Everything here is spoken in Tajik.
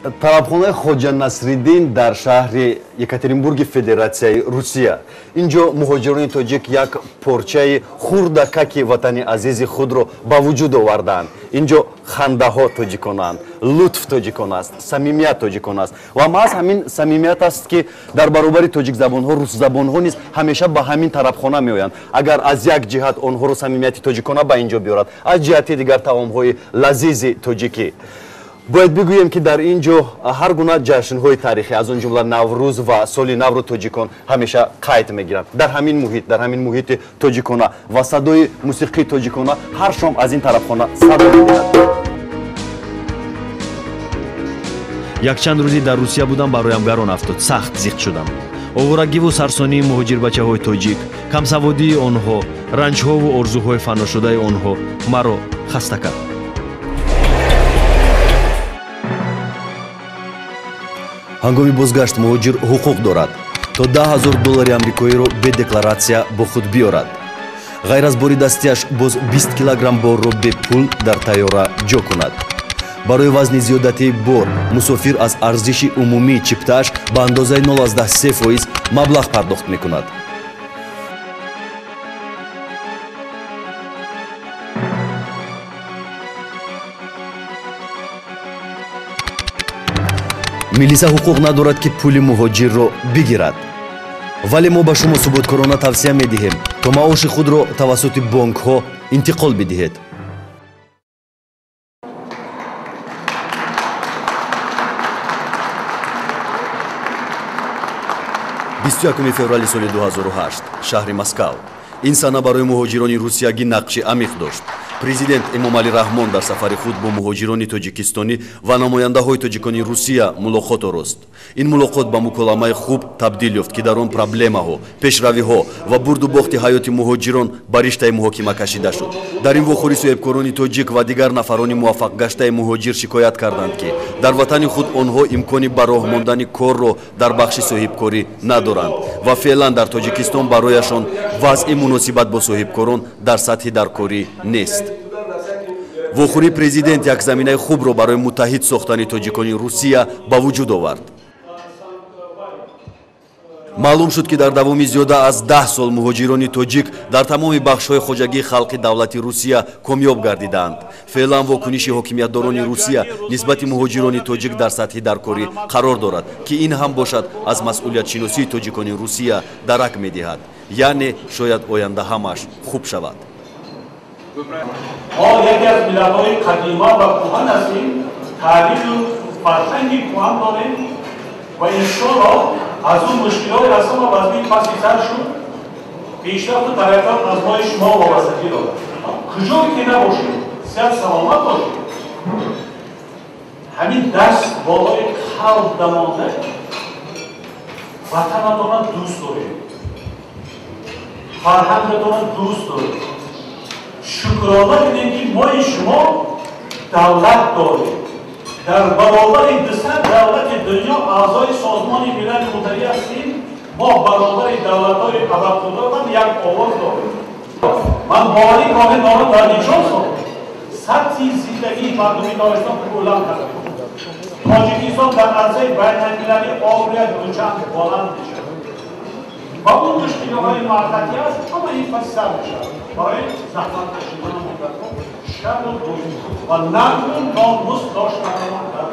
Тарабхонаи Хоҷа Насриддин дар шаҳри Екатеринбурги Федератсияи Русия. Инҷо муҳоҷирони тоҷик як порчаи хурдакаки ватани азизи худро ба вуҷуд овардаанд. Инҷо хандаҳо тоҷиконаанд, лутф тоҷикон аст, самимият тоҷикон аст ва маҳз ҳамин самимият аст, ки дар баробари тоҷикзабонҳо русзабонҳо низ ҳамеша ба ҳамин тарабхона меоянд. Агар аз як ҷиҳат онҳоро самимияти тоҷикона ба инҷо биёрад, аз ҷиҳати дигар таомҳои лазизи тоҷикӣ. Бояд бигӯем, ки дар ин ҷо ҳар гуна ҷашнҳои таърихӣ, аз он ҷумла Наврӯз ва соли навро тоҷикон ҳамеша қайд мегиранд. Дар ҳамин муҳит, дар ҳамин муҳити тоҷикона ва садои мусиқии тоҷикона ҳар шом аз ин тарабхона садо медиҳад. Якчанд рӯзе дар Русия будам, бароям гарон афтод, сахт зиқ шудам. Овораги-ву сарсонии муҳоҷирбачаҳои тоҷик, камсаводии онҳо, ранҷҳову орзуҳои фаношудаи онҳо маро хаста кард. Ҳангоми бозгашт муҳоҷир ҳуқуқ дорад то 10 000 доллари амрикоиро бе декларатсия бо худ биёрад. Ғайр аз бори дастиаш боз 20 килограмм борро бепул дар тайёра ҷо кунад. Барои вазни зиёдатии бор мусофир аз арзиши умумии чиптааш ба андозаи 0,3% маблағ пардохт мекунад. Милиса ҳуқуқ надорад, ки пули муҳоҷирро бигирад, вале мо ба шумо суботкорона тавсия медиҳем, то маоши худро тавассути бонкҳо интиқол бидиҳед. 21 феврали соли 2008, шаҳри Москав. Ин сана барои муҳоҷирони русиягӣ нақши амиқ дошт. Президент Эмомалӣ Раҳмон дар сафари худ бо муҳоҷирони тоҷикистонӣ ва намояндаҳои тоҷикони Русия мулоқот орост. Ин мулоқот ба муколамаи хуб табдил ёфт, ки дар он проблемаҳо, пешравиҳо ва бурду бохти ҳаёти муҳоҷирон ба риштаи муҳокима кашида шуд. Дар ин вохӯрӣ соҳибкорони тоҷик ва дигар нафарони муваффақгаштаи муҳоҷир шикоят карданд, ки дар ватани худ онҳо имкони ба роҳ мондани корро дар бахши соҳибкорӣ надоранд ва феълан дар Тоҷикистон барояшон вазъи муносибат бо соҳибкорон дар сатҳи даркорӣ нест. Вохӯрии президент як заминаи хубро барои муттаҳид сохтани тоҷикони Русия ба вуҷуд овард. Маълум шуд, ки дар давоми зиёда аз 10 сол муҳоҷирони тоҷик дар тамоми бахшҳои хоҷагии халқи давлати Русия комёб гардидаанд. Феълан вокуниши ҳокимиятдорони Русия нисбати муҳоҷирони тоҷик дар сатҳи даркорӣ қарор дорад, ки ин ҳам бошад аз масъулиятшиносии тоҷикони Русия дарак медиҳад. Яъне шояд оянда ҳамааш хуб шавад. Мо яке аз миллатҳои қадима ва кӯҳан ҳастем, таъриху фарҳанги кӯҳан дорем ва иншоалло аз он мушкилоти аз ҳама вазмин паси сар шуд. Пешрафту тараққиёт аз мои шумо вобастагӣ дорад. Куҷое ки набошед, сиҳат саломат бошед, ҳамин даст болои қалб дамонда ватанатонро дӯст доред, фарҳангатонро дӯст доред. Шукрона кунем, ки мои шумо давлат дорем, дар баробари 200 давлати дунё аъзои Созмони Милали Муттаҳид ҳастем. Мо баробари давлатҳои абарқудратам як овоз дорем. Ман боварӣ комил дорам, дар 4 сол сатҳи зиндагии мардуми Тоҷикистон куллан карда, Тоҷикистон дар арсаи байналмилалӣ обрӯяш дучанд баланд мешавад ва он мушкилиҳои муваққатӣ аст, ҳама ин паси сар мешавад. Барои заҳмат кашидану муддатҳо шабу рӯз ва нағму номус доштанамон дар